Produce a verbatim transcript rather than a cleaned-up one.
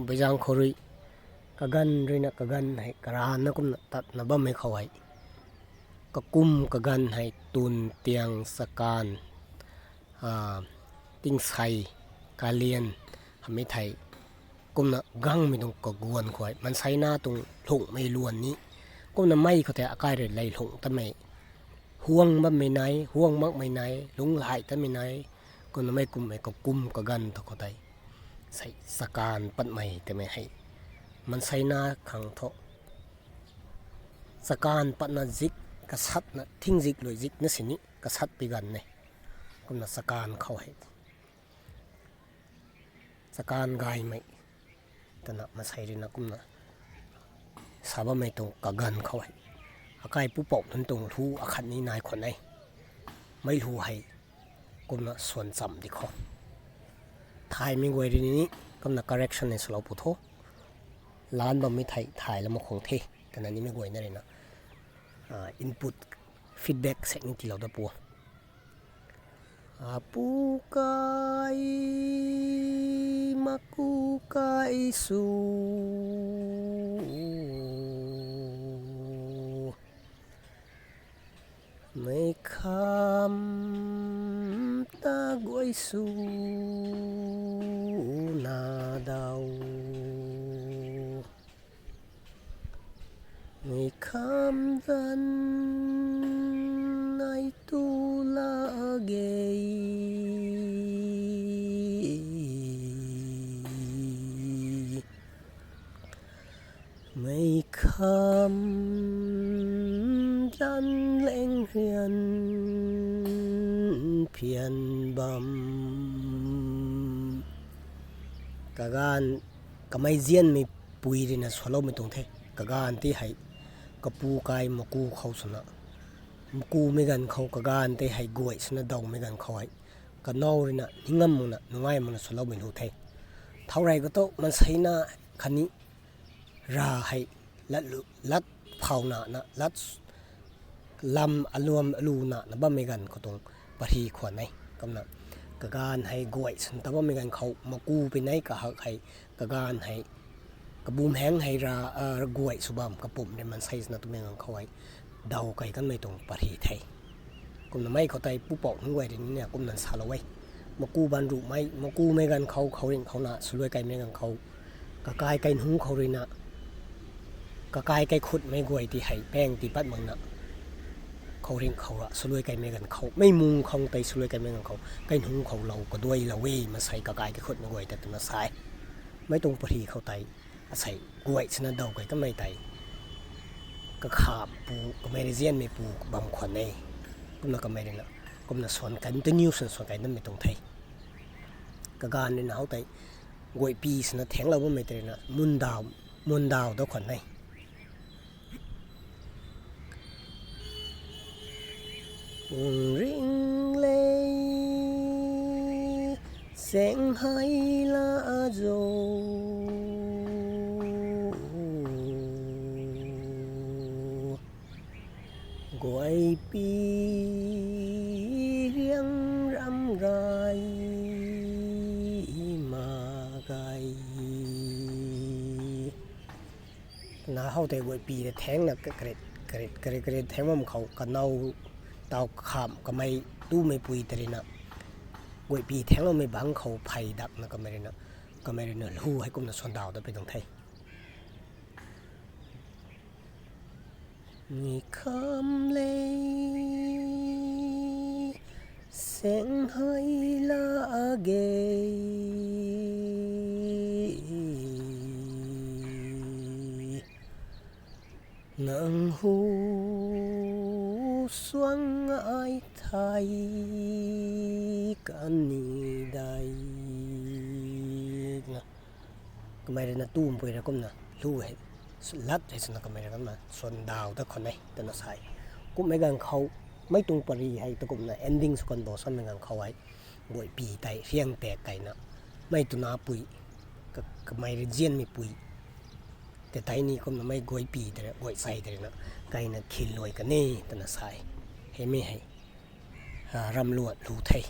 Beizang khou rui, kaganv ruina kaganv hei karana kumna tatna bammei khou hei, kakum kaganv hei tun, tiang, chakan, tingsei, kalian, hamei thei, kumna gangmei tuang kaguan khou hei, manseina tuang lungmei luan ni, kumna mei khou tei akai rui lei lung tamei, huang bammei nai, huang makmei nai, lunghlaic tamei nai, kumna mei kummei kakum kaganv ta khou tei, sei chakan patmei tamei hei, manseina khang thu, chakan patna zik, kasatna thingzik lui zik na sini kasat pi ganv e, kumna chakan khou hei, chakan gaymei, twna mansei ruina kumna sa bammei tuang kaganv khou hei, akai pupouc nunc tuang lu akhat ni nai khwan e, mei lu hei, kumna swan cham di khou, thaymei guay rui ni, kumna correction ni swlou pu tho, lan bammei thei thay lam khwang the, twna nimei guayna ruina, input, feedback sek ni tiilou da pu. Apu kai, maku kai sw, meic kham ta guay sw na daw. Meic kham zanc nai tu la ge. Meic kham zanc leng rian phian bam. Kaganv kamei zianmei pui ruina swloumei tuang the. Kaganv tei hei kapu kai maku khou swna, makumei ganv khou kaganv tei hei guay swna dawmei ganv khou hei, kanow ruina ningam makna nungai makna swloumei lu the. Thau rey khou thu manseina khatni ra hei lat lu, lat phauna na, lat lam aluam aluna na bammei ganv khou tuang pary khwan e. Kumna kaganv hei guay swna ta bammei ganv khou maku pui nei kahak hei, kaganv hei kabumhaeng hei ra, guay sw bam kapumc rui mansei swna twmei ganv khou hei daw kei kanmei tuang pary the. Kumna mei khou tei pupouc nunc guay rui ni kumna salou e. Maku ban ruhmei, makumei ganv khou khouringh khouna swluai keimei ganv khou, kakai kainungc khou ruina, kakai kaikhutmei guay ti hei paeng tii pat makna, khouringh khou ra swluai keimei ganv khou, mei mung khang tei swluai keimei ganv khou kainungc khou lou kaduailou e, mansei kakai kaikhutmei guay ta twna sa e. Mei tuang pary khou tei, asei guay swna daw kei kanmei tei, kakham pu, kamei rui zianmei pu bam khwan e. Kumna kamei ruina, kumna swan continuation swan kei namei tuang the. Kaganv ruina how tei, guaypy swna thaengclou bammei tei ruina, mundaw, mundaw da khwan e. Pung ring le, saeng hei la zo. Guaypy riang ram gay ma gay. Na how tei guaypy ta thaengna karit, karit, karit, karit thaeng bam khou kanow taw kham kamei tumei pui ta ruina, guaypy thaengloumei bangc khou phey dakna kamei ruina, kamei ruina lu hei kumna swandaw da pi tuang the. Ni kham le, saeng hei la ge. Nang hu suang ai thei kan ni dei. Kamei ruina tumpui ra kumna lu hei, lat hei swna kamei rui kumna swandaw da khwan e twna sa e. Kummei ganv khou, mei tuang pary hei ta kumna ending sw kan bo samei ganv khou hei, guaypy tei riang tak keyna, mei twna pui, kamei rui zianmei pui tei tei ni kumna mei guaypy tei rui, guay chei tei ruina, keyna khinluai kan e twna sa e. Heimei hei, ramluan lu the.